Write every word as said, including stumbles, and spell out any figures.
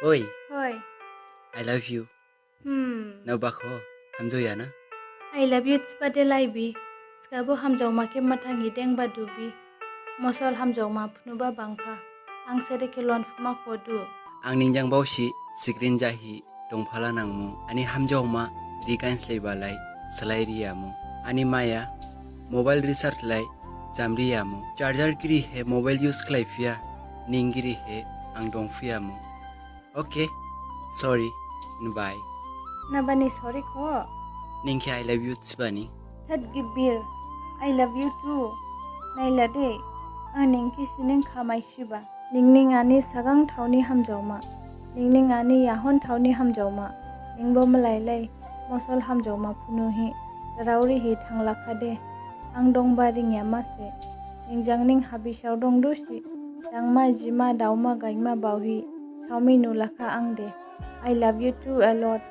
Oi. Hoi. I love you. Hmm. Nabakho, hamjaoya na? I love you thiba de laibi. Thikhabo hamjaoma khe mathang hi dengba dubi. Mosol hamjaoma phunuba bangkha. Ang sere khe lon phuma khodu. Ang ning jang baosi screen jahi dongphala nangmu. Ani hamjaoma rigain slaibalai slai riyamu. Ani maya mobile recharge lai jamriyamu. Charger giri he mobile use khlaiphiya, ning giri he ang dongphiyamu. Okay, sorry, bye. Nabani sorry kho? Ning khe I love you thibani. That gibir, I love you too. Naila de, ang ning khe sining khamai siba. Ning ning ani sagang thaoni hamjaoma. Ning ning ani yahon thaoni hamjaoma. Ningbo malailai, mosol hamjaoma phunuhi, jaraori hi thanglakha de. Ang dongba ringya mase. Ning jang ning habisao dongdusi. Dangma, jima, daoma, gaima, baohi. Thaomi nulakha ang de. I love you too a lot.